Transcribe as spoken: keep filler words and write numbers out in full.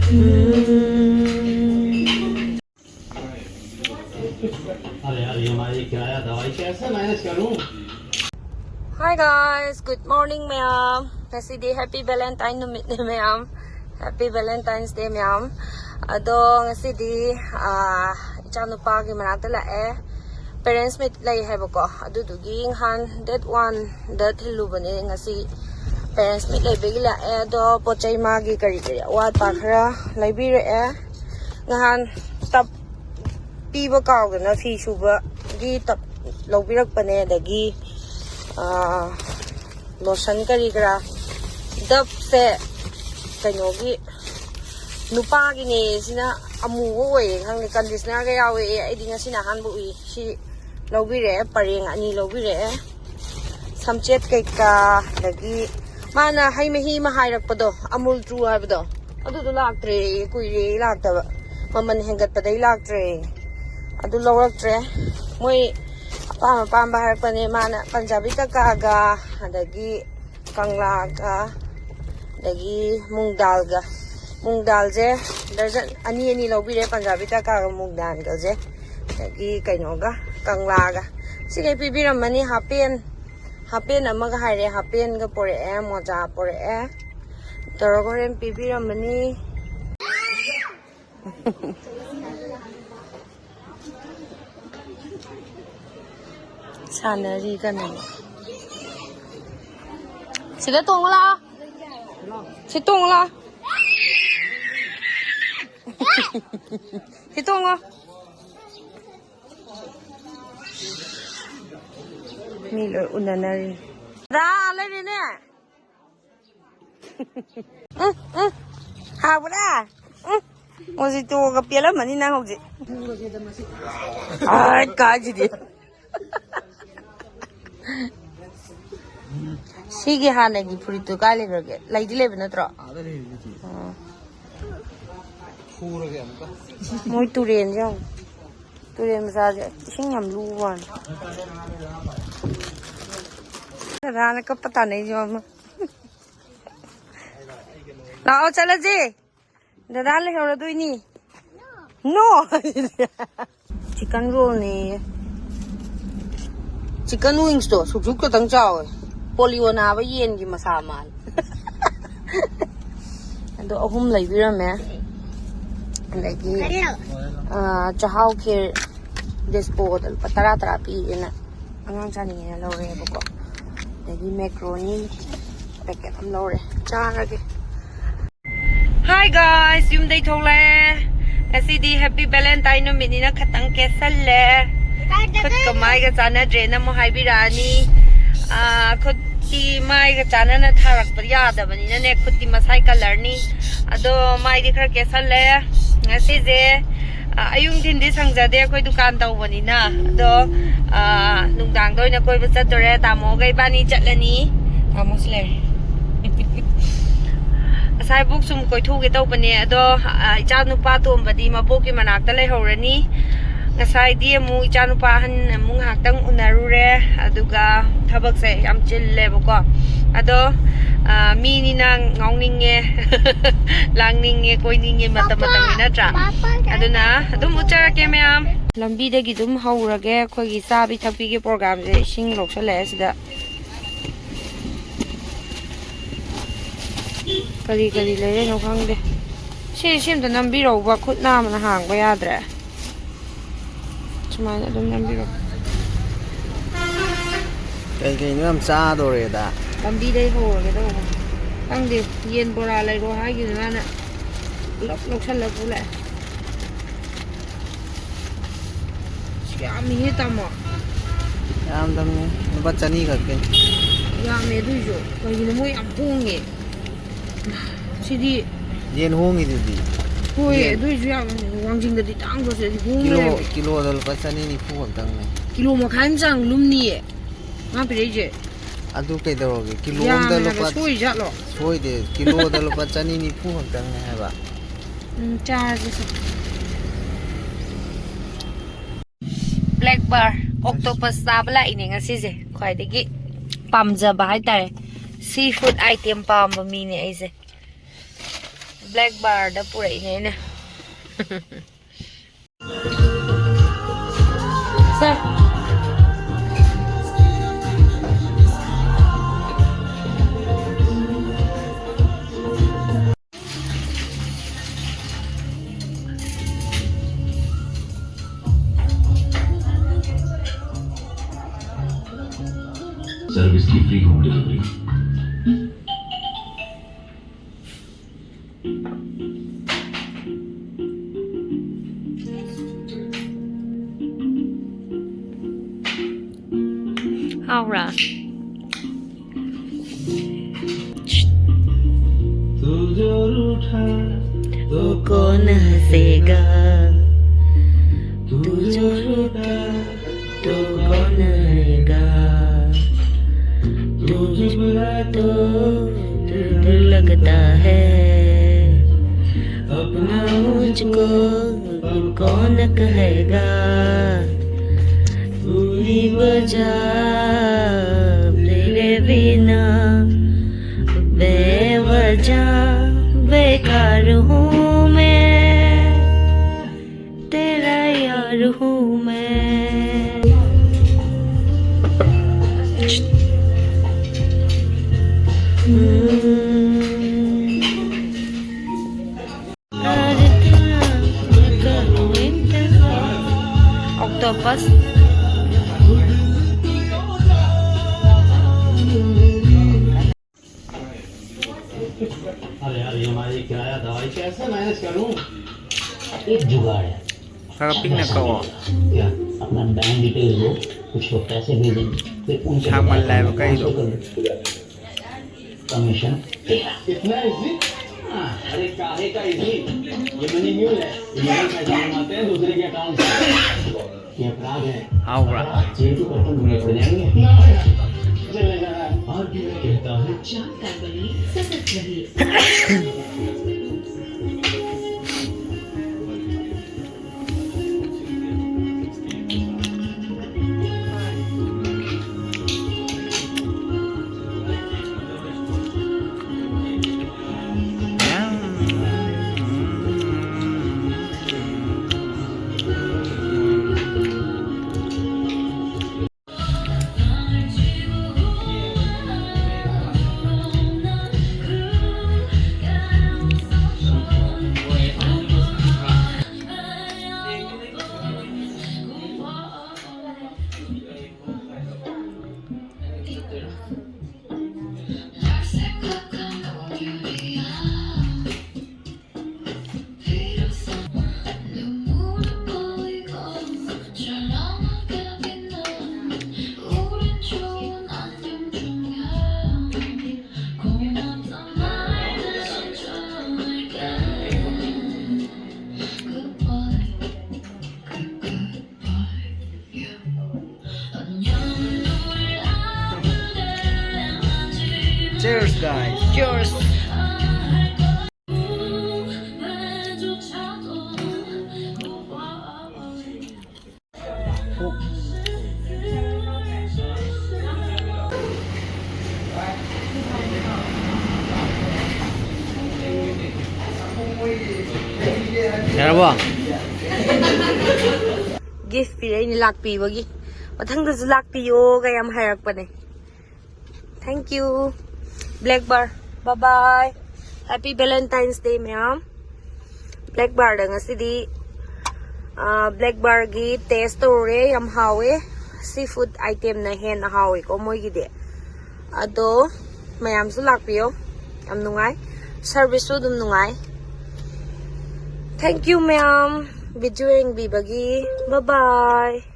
अरे यार, ये हमारी किराया दवाई कैसे मैनेज करूं? Hi guys, good morning ꯃꯌꯥꯝ. ꯉꯁꯤꯗꯤ Happy Valentine ꯅꯨꯃꯤꯠꯅꯦ ꯃꯌꯥꯝ. Happy Valentine's Day ꯃꯌꯥꯝ. ꯑꯗꯣ ꯉꯁꯤꯗꯤ ꯑꯥ, ꯏꯆꯥꯅꯨꯄꯥꯒꯤ ꯃꯅꯥꯛꯇ ꯂꯥꯛꯑꯦ꯫ Parents meet ꯂꯩ ꯍꯥꯏꯕꯀꯣ, ꯑꯗꯨꯗꯨꯒꯤ ꯅꯍꯥꯟ date one ꯗ ꯊꯤꯜꯂꯨꯕꯅꯦ꯫ ꯉꯁꯤ parents meet ꯂꯩꯕꯒꯤ ꯂꯥꯛꯑꯦ꯫ ꯑꯗꯣ ꯄꯣꯠ ꯆꯩ ꯃꯥꯒꯤ ꯀꯔꯤ ꯀꯔꯤ ꯑꯋꯥꯠ ꯑꯄꯥ ꯈꯔ ꯂꯩꯕꯤꯔꯛꯑꯦ꯫ ꯅꯍꯥꯟ ꯇꯞ ꯄꯤꯕ ꯀꯥꯎꯗꯅ ꯐꯤ ꯁꯨꯕꯒꯤ ꯇꯞ ꯂꯧꯕꯤꯔꯛꯄꯅꯦ꯫ ꯑꯗꯒꯤ ꯑꯥ, lotion ꯀꯔꯤ ꯀꯔꯥ꯫ Dove ꯁꯦ ꯀꯩꯅꯣꯒꯤ ꯅꯨꯄꯥꯒꯤꯅꯦ꯫ ꯁꯤꯅ ꯑꯃꯨꯕ ꯑꯣꯏꯌꯦ, ꯈꯪꯗꯦ, conditioner ꯒ ꯌꯥꯎꯋꯦ꯫ ꯑꯩꯗꯤ ꯉꯁꯤꯅ ꯑꯍꯥꯟꯕ ꯎꯏ꯫ ꯁꯤ ꯂꯧꯕꯤꯔꯛꯑꯦ, ꯄꯔꯦꯡ ꯑꯅꯤ ꯂꯧꯕꯤꯔꯛꯑꯦ꯫ ꯁꯝꯆꯦꯠ ꯀꯩꯀꯥ, ꯑꯗꯒꯤ ꯃꯥꯅ ꯍꯩ ꯃꯍꯤ ꯑꯃ ꯍꯥꯏꯔꯛꯄꯗꯣ, Amul True ꯍꯥꯏꯕꯗꯣ, ꯑꯗꯨꯗꯣ ꯂꯥꯛꯇ꯭ꯔꯦ, ꯀꯨꯏꯔꯦ ꯂꯥꯛꯇꯕ, ꯃꯃꯜ ꯍꯦꯟꯒꯠꯄꯗꯩ ꯂꯥꯛꯇ꯭ꯔꯦ꯫ ꯑꯗꯨ ꯂꯧꯔꯛꯇ꯭ꯔꯦ꯫ ꯃꯣꯏ ꯑꯄꯥꯝ ꯑꯄꯥꯝꯕ ꯍꯥꯏꯔꯛꯄꯅꯦ꯫ ꯃꯥꯅ ꯄꯟꯖꯥꯕꯤ ꯇꯀꯥꯒ, ꯑꯗꯒꯤ ꯀꯪꯂꯥꯒ, ꯑꯗꯒꯤ ꯃꯨꯡꯗꯥꯜꯒ꯫ ꯃꯨꯡꯗꯥꯜꯁꯦ ꯗꯔꯖꯟ ꯑꯅꯤ ꯑꯅꯤ ꯂꯧꯕꯤꯔꯦ, ꯄꯟꯖꯥꯕꯤ ꯇꯀꯥꯒ ꯃꯨꯡꯗꯥꯜꯒꯁꯦ꯫ ꯑꯗꯒꯤ ꯀꯩꯅꯣꯒ, ꯀꯪꯂꯥꯒ꯫ ꯁꯤꯈꯩ ꯄꯤꯕꯤꯔꯝꯃꯅꯤ꯫ Half pant, half pant ꯑꯃꯒ ꯍꯥꯏꯔꯦ, half pant ꯒ ꯄꯣꯔꯛꯑꯦ, ꯃꯣꯖꯥ ꯄꯣꯔꯛꯑꯦ꯫ ꯇꯧꯔꯒ ꯍꯣꯔꯦꯟ ꯄꯤꯕꯤꯔꯝꯃꯅꯤ꯫ ꯁꯥꯟꯅꯔꯤ ꯀꯟꯅ꯫ ꯁꯤꯗ ꯇꯣꯡꯉꯨ ꯂꯥꯛꯑꯣ꯫ ꯁꯤ ꯇꯣꯡꯉꯨ ꯂꯥꯛꯑꯣ꯫ ꯁꯤ ꯇꯣꯡꯉꯣ꯫ ꯃꯤ ꯂꯣꯏ ꯎꯅꯅꯔꯤ꯫ ꯗꯥ ꯂꯩꯔꯦꯅꯦ꯫ ꯎꯝ, ꯎꯝ꯫ ꯍꯥꯎꯕ꯭ꯔꯥ? ꯎꯝ꯫ ꯃꯣꯖꯤꯇꯣꯒ ꯄꯦꯜꯂꯝꯃꯅꯤ ꯅꯪ ꯍꯧꯖꯤꯛ꯫ ꯑꯥꯏ, ꯀꯥꯏꯁꯤꯗꯤ꯫ ꯁꯤꯒꯤ ꯍꯥꯟꯅꯒꯤ ꯐꯨꯔꯤꯠꯇꯨ ꯀꯥꯏ ꯂꯩꯈ꯭ꯔꯒꯦ? ꯂꯩꯗꯤ ꯂꯩꯕ ꯅꯠꯇ꯭ꯔꯣ? ꯑꯥꯗ ꯂꯩꯔꯤꯗꯨꯗꯤ꯫ ꯑꯣ꯫ ꯐꯨꯔꯒꯦ ꯑꯃꯨꯛꯀ꯫ ꯃꯣꯏ ꯇꯨꯔꯦꯟꯁꯦ ꯌꯦꯡꯉꯨ꯫ ꯇꯨꯔꯦꯟ ꯃꯆꯥꯁꯦ ꯏꯁꯤꯡ ꯌꯥꯝ ꯂꯨꯕ ꯋꯥꯅꯤ꯫ ꯗꯗꯥꯅ ꯀꯞꯄ ꯇꯥꯅꯩꯁꯦ ꯌꯦꯡꯉꯨ꯫ ꯂꯥꯛꯑꯣ ꯆꯠꯂꯁꯤ꯫ ꯗꯗꯥ ꯂꯩꯍꯧꯔꯗꯣꯏꯅꯤ꯫ No! Chicken roll ꯅꯦꯌꯦ꯫ Chicken wings ꯇꯣ ꯁꯨꯛꯁꯨꯛ ꯈꯛꯇꯪ ꯆꯥꯎꯋꯦ꯫ Polio ꯅꯥꯕ ꯌꯦꯟꯒꯤ ꯃꯁꯥ ꯃꯥꯜꯂꯦ꯫ ꯑꯗꯣ ꯑꯍꯨꯝ ꯂꯩꯕꯤꯔꯝꯃꯦ꯫ ꯑꯗꯒꯤ, ꯑꯥ, ꯆꯥꯛꯍꯥꯎ ꯈꯦꯔ ꯗꯤꯁꯄꯣꯗ ꯂꯨꯄꯥ ꯇꯔꯥ ꯇꯔꯥ ꯄꯤꯌꯦꯅ ꯑꯉꯥꯡ ꯆꯥꯅꯤꯡꯉꯦꯅ ꯂꯧꯔꯦꯕꯀꯣ꯫ ꯑꯗꯒꯤ macaroni packet ꯑꯃ ꯂꯧꯔꯦ꯫ ꯆꯥꯔꯒꯦ꯫ Hi guys, ꯌꯨꯝꯗꯩ ꯊꯣꯛꯂꯛꯑꯦ꯫ ꯉꯁꯤꯗꯤ Happy Valentine ꯅꯨꯃꯤꯠꯅꯤꯅ ꯈꯇꯪ ꯀꯦꯁꯜꯂꯦ꯫ ꯈꯨꯠꯀ ꯃꯥꯏꯒ ꯆꯥꯟꯅꯗ꯭ꯔꯦꯅ ꯑꯃꯨꯛ ꯍꯥꯏꯕꯤꯔꯛꯑꯅꯤ꯫ ꯑꯥ, ꯈꯨꯠꯇꯤ ꯃꯥꯏꯒ ꯆꯥꯟꯅꯅ ꯊꯥꯔꯛꯄ ꯌꯥꯗꯕꯅꯤꯅꯅꯦ, ꯈꯨꯠꯇꯤ ꯃꯁꯥꯏ colour ꯅꯤ꯫ ꯑꯗꯣ ꯃꯥꯏꯗꯤ ꯈꯔ ꯀꯦꯁꯜꯂꯦ꯫ ꯉꯁꯤꯁꯦ, ꯑꯥ, ꯑꯌꯨꯛ ꯅꯨꯡꯊꯤꯟꯗꯤ ꯁꯪꯖꯗꯦ, ꯑꯩꯈꯣꯏ ꯗꯨꯀꯥꯟ ꯇꯧꯕꯅꯤꯅ꯫ ꯑꯗꯣ, ꯑꯥ, ꯅꯨꯡꯗꯥꯡꯗ ꯑꯣꯏꯅ ꯀꯣꯏꯕ ꯆꯠꯇꯣꯔꯦ꯫ ꯇꯥꯃꯣꯒ ꯏꯕꯥꯅꯤ ꯆꯠꯂꯅꯤ꯫ ꯇꯥꯃꯣꯁꯨ ꯂꯩꯔꯦ꯫ ꯉꯁꯥꯏꯕꯨꯛ ꯁꯨꯝ ꯀꯣꯏꯊꯣꯛꯎꯒꯦ ꯇꯧꯕꯅꯦ, ꯑꯗꯣ, ꯑ, ꯏꯆꯥꯅꯨꯄꯥ ꯑꯇꯣꯝꯕꯗꯤ ꯃꯕꯣꯛꯀꯤ ꯃꯅꯥꯛꯇ ꯂꯩꯍꯧꯔꯅꯤ꯫ ꯉꯁꯥꯏꯗꯤ ꯑꯃꯨꯛ ꯏꯆꯥꯅꯨꯄꯥ ꯑꯍꯟ ꯑꯃꯨꯛ ꯉꯥꯏꯍꯥꯛꯇꯪ ꯎꯅꯔꯨꯔꯦ, ꯑꯗꯨꯒ ꯊꯕꯛꯁꯦ ꯌꯥꯝ ꯆꯤꯜꯂꯦꯕꯀꯣ꯫ ꯑꯗꯣ, ꯑ, ꯃꯤꯅꯤꯅ ꯉꯥꯎꯅꯤꯡꯉꯦ, ꯂꯥꯡꯅꯤꯡꯉꯦ, ꯀꯣꯏꯅꯤꯡꯉꯦ, ꯃꯇꯝ ꯃꯇꯝꯒꯤ ꯅꯠꯇ꯭ꯔꯥ? ꯑꯗꯨꯅ ꯑꯗꯨꯝ ꯎꯠꯆꯔꯛꯀꯦ ꯃꯌꯥꯝ꯫ ꯂꯝꯕꯤꯗꯒꯤ ꯑꯗꯨꯝ ꯍꯧꯔꯒꯦ ꯑꯩꯈꯣꯏꯒꯤ ꯆꯥꯕꯤ ꯊꯛꯄꯤꯒꯤ programꯁꯦ꯫ ꯏꯁꯤꯡ ꯂꯧꯁꯜꯂꯛꯑꯦ ꯁꯤꯗ꯫ ꯀꯔꯤ ꯀꯔꯤ ꯂꯩꯔꯤꯅꯣ ꯈꯪꯗꯦ꯫ ꯁꯤ, ꯁꯤ ꯑꯝꯇ ꯅꯝꯕꯤꯔꯛꯎꯕ, ꯈꯨꯠ ꯅꯥꯝꯃꯅ ꯍꯥꯡꯕ ꯌꯥꯗ꯭ꯔꯦ꯫ ꯁꯨꯃꯥꯏꯅ ꯑꯗꯨꯝ ꯅꯝꯕꯤꯔꯛꯎ꯫ ꯀꯩ ꯀꯩꯅꯣ ꯌꯥꯝ ꯆꯥꯗꯣꯔꯦꯗ꯫ ꯂꯝꯕꯤꯗꯩ ꯍꯧꯔꯒꯦ ꯇꯧꯕ꯫ ꯈꯪꯗꯦ, ꯌꯦꯟ ꯕꯣꯔꯥ ꯂꯩꯔꯣ ꯍꯥꯏꯈꯤꯕꯅꯦ ꯃꯥꯅ꯫ ꯄꯨꯂꯞ ꯂꯧꯁꯜꯂ ꯄꯨ ꯂꯥꯛꯑꯦ꯫ ꯑꯁ, ꯌꯥꯝꯃꯤꯍꯦ ꯇꯥꯃꯣ꯫ ꯌꯥꯝꯗꯕꯅꯤ, ꯂꯨꯄꯥ ꯆꯅꯤ ꯈꯛꯀꯤꯅꯤ꯫ ꯌꯥꯝꯃꯦ ꯑꯗꯨꯏꯁꯨ꯫ ꯀꯩꯒꯤꯅꯣ ꯃꯣꯏ ꯌꯥꯝ ꯍꯣꯡꯉꯦ꯫ ꯁꯤꯗꯤ ꯌꯦꯟ ꯍꯣꯡꯉꯤꯗꯨꯗꯤ꯫ ꯍꯣꯏ, ꯌꯦꯟ꯫ ꯑꯗꯨꯏꯁꯨ ꯌꯥꯝ ꯋꯥꯡꯖꯤꯡꯗꯗꯤ ꯇꯥꯡꯗ꯭ꯔꯣ ꯁꯤꯗꯗꯤ ꯍꯣꯡ ꯀꯤꯂꯣ, ꯂꯩꯔꯝꯃꯦ꯫ ꯀꯤꯂꯣꯗ ꯂꯨꯄꯥ ꯆꯅꯤ ꯅꯤꯐꯨ ꯈꯛꯇꯪꯅꯦ꯫ ꯀꯤꯂꯣ ꯃꯈꯥꯏ ꯑꯃ ꯆꯥꯡ ꯂꯨꯝꯅꯤꯌꯦ ꯃꯥ ꯄꯤꯔꯛꯏꯁꯦ꯫ ꯑꯗꯨ ꯀꯩꯗꯧꯔꯒꯦ? ꯀꯤꯂꯣ ꯑꯃꯗ ꯌꯥꯝꯃꯦ ꯍꯥꯏꯕ, ꯂꯨꯄꯥ ꯁꯣꯏꯔꯤꯖꯥꯠꯂꯣ? ꯁꯣꯏꯗꯦ, ꯀꯤꯂꯣꯗ ꯂꯨꯄꯥ ꯆꯅꯤ ꯅꯤꯐꯨ ꯈꯛꯇꯪꯅꯦ ꯍꯥꯏꯕ꯫ ꯎꯝ, ꯆꯥꯔꯁꯤ ꯁꯦ꯫ Black bar, octopus ꯆꯥꯕ ꯂꯥꯛꯏꯅꯦ ꯉꯁꯤꯁꯦ꯫ ꯈ꯭ꯋꯥꯏꯗꯒꯤ ꯄꯥꯝꯖꯕ ꯍꯥꯏꯇꯥꯔꯦ, sea food item ꯄꯥꯝꯕ ꯃꯤꯅꯦ ꯑꯩꯁꯦ꯫ Black Barꯗ ꯄꯨꯔꯛꯏꯅꯦ ꯑꯩꯅ꯫ Sir. Service की free home delivery. ꯍꯥꯎꯕ꯭ꯔꯥ? तू जो रूठा तो कौन हंसेगा? तू जो रूठा तो कौन रहेगा? तू बुरा तो दूर लगता है, अपना मुझको कौन कहेगा? तू ही वजह तेरे बिना बेवजह बेकार हूँ मैं, तेरा यार हूँ मैं। हम्म। Octopus. अरे यार, ये हमारी किराया दवाई कैसे मैनेज करूं? एक जुगाड़ है। ꯈꯔ ꯄꯤꯛꯅ ꯀꯛꯑꯣ꯫ क्या? अपना बैंक डिटेल दो, कुछ लोग पैसे भेजेंगे, फिर उनसे ꯁꯥꯡꯃꯜꯂꯦ ꯍꯥꯏꯕ ꯀꯛꯏꯗꯣ꯫ ट्रांसफर कर दो। कमीशन। इतना इजी? अरे काहे का इजी? ये मनी म्यूल है। ये लोग पैसा कमाते हैं दूसरे के अकाउंट से। ये अपराध है। हाँ, अपराध। जेल के पत्थर ढूंढने पड़ जाएंगे। चले जा रहा है। आरबीआई कहता है, जानकार बनिए, सतर्क रहिए। Yours. ꯌꯥꯔꯕꯣ? Gift ꯄꯤꯔꯛꯏꯅꯦ ꯂꯥꯛꯄꯤꯕꯒꯤ꯫ ꯃꯊꯪꯗꯁꯨ ꯂꯥꯛꯄꯤꯌꯣꯒ ꯌꯥꯝ ꯍꯥꯏꯔꯛꯄꯅꯦ꯫ Thank you, Black Bar. Bye bye. Happy Valentine's Day, ꯃꯌꯥꯝ꯫ Black Bar ꯗ ꯉꯁꯤꯗꯤ, ꯑꯥ, Black Bar ꯒꯤ taste ꯇꯧꯔꯦ, ꯌꯥꯝ ꯍꯥꯎꯋꯦ꯫ Sea food item ꯅ ꯍꯦꯟꯅ ꯍꯥꯎꯋꯦꯀꯣ ꯃꯣꯏꯒꯤꯗꯤ꯫ ꯑꯗꯣ ꯃꯌꯥꯝꯁꯨ ꯂꯥꯛꯄꯤꯌꯣ, ꯌꯥꯝ ꯅꯨꯡꯉꯥꯏ, service ꯁꯨ ꯑꯗꯨꯝ ꯅꯨꯡꯉꯥꯏ꯫ Thank you, ꯃꯌꯥꯝ, video ꯌꯦꯡꯕꯤꯕꯒꯤ꯫ Bye bye.